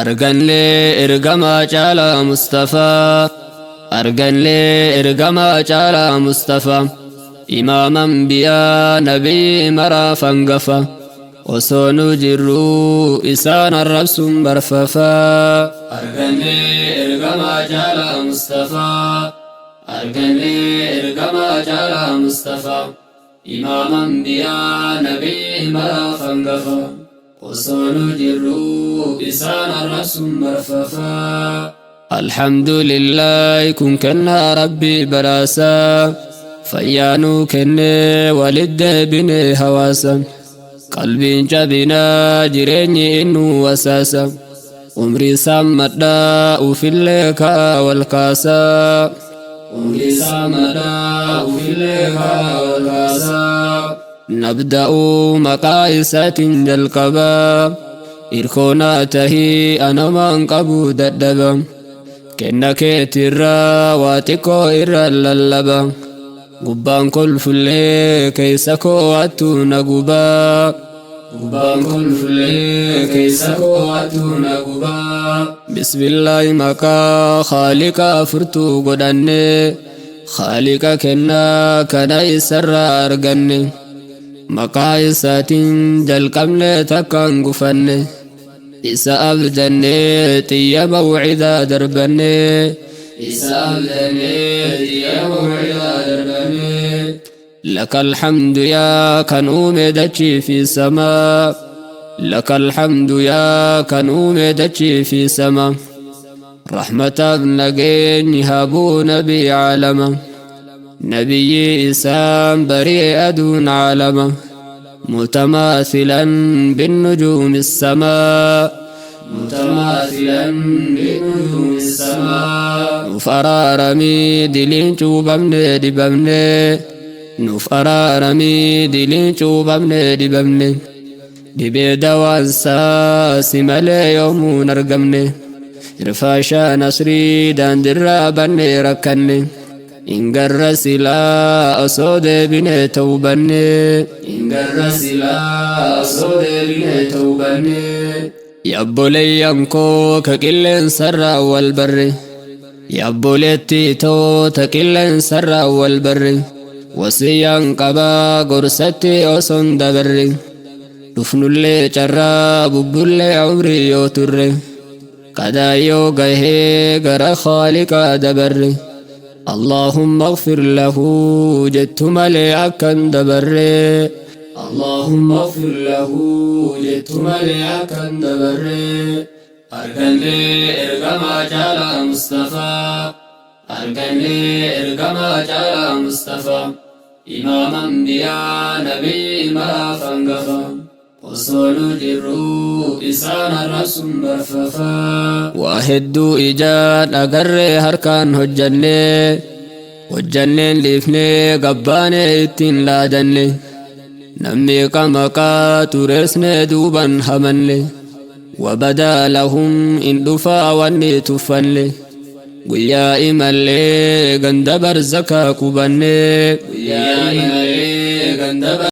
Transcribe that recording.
Arganlee ergamaa caalaa Mustafaa. Arganlee ergamaa caalaa Mustafaa. Imaama anbiyaa nabii maraaf hangafa. Osoo nu jirruu isaan arrabsuun barfafaa. Arganlee ergamaa caalaa Mustafaa. Arganlee ergamaa caalaa Mustafaa. Imaama anbiyaa nabii maraaf hangafa. Osoo nu jirruu isaan arrabsuun barfafaa. Alhamdulillah kun kennaa Rabbii badhaasaa. Fayyaa nuu kennee walit deebinee hawaasa. Qalbiin cabinaa jireenyi innuu wasaasa. Umrii saammadhaa ufillee kaa wal kaasaa. Umrii saammadhaa ufillee kaa wal kaasaa. Nabda'uu maqaa isaatiin jalqabaa. Irkoo naa tahii anomaan qabuu dadhaba. Kenna keetirraa waa xiqqoo irra lallaba. Gubbaan kolfullee keessa koo hattuu na gubaa. Gubbaan kolfullee keessa koo hattuu na gubaa. Bismillaahi maqaa Khaaliqa furtuu godhanne. Khaaliqa kennaa kana isarraa arganne. Maqaa isaatiin jalqabne takkaan gufanne. Isa abdanne xiyya mawcidaa darbanne. Isa abdanne xiyya mawcidaa darbanne. Laka alhamdu yaa kan uume dachii fi samaa. Laka alhamdu yaa kan uume dachii fi samaa. Rahmataaf nageenyi haa bu'u nabii caalama. Nabiyyi isaan bari'e aduun caalama. Mutamaathilan binnujuumi samaa. Mutamaathilan binnujuumi samaa. Nuuf araaramii diliin cuubamne dibamne. Nuuf araaramii diliin cuubamne dibamne. Dhibee dawaansaa si malee yoomuu hin argamne. Irfaashaa nasrii daandirraa bannee rakkanne. Hin garra silaa osoo deebinee tawbanne. Hin garra silaa osoo deebinee tawbanne. Yabboleeyyan koo ka qilleensarraa wal barre. Yabboleettii too ta qilleensarraa wal barre. Wasiyyaan qabaa gorsatti osoon dabarre. Dhufnullee carraa bubbullee umrii yoo turre. Qadaa yoo gahee gara Khaaliqaa dabarre. Allaahumma ighfir lahu jettu malee akkan dabarre. Allaahumma ighfir lahu jettu malee akkan dabarre. Argannee ergamaa caalaa Mustafaa. Argannee ergamaa caalaa Mustafaa. Imaama anbiyaa nabii maraaf hangafa. Osoo nu jirruu isaan arrabsuun barfafaa. Waa hedduu ijaan agarree harkaan hojjannee. Hojjanneen dhiifnee gabbaanee ittiin dhaadanne. Namni maqaa xureessnee duuban hamanne. Wabadaa lahum in dhufaa wanni tuffanne. Guyyaa imallee ganda barzakaa qubanne. Guyyaa imallee ganda.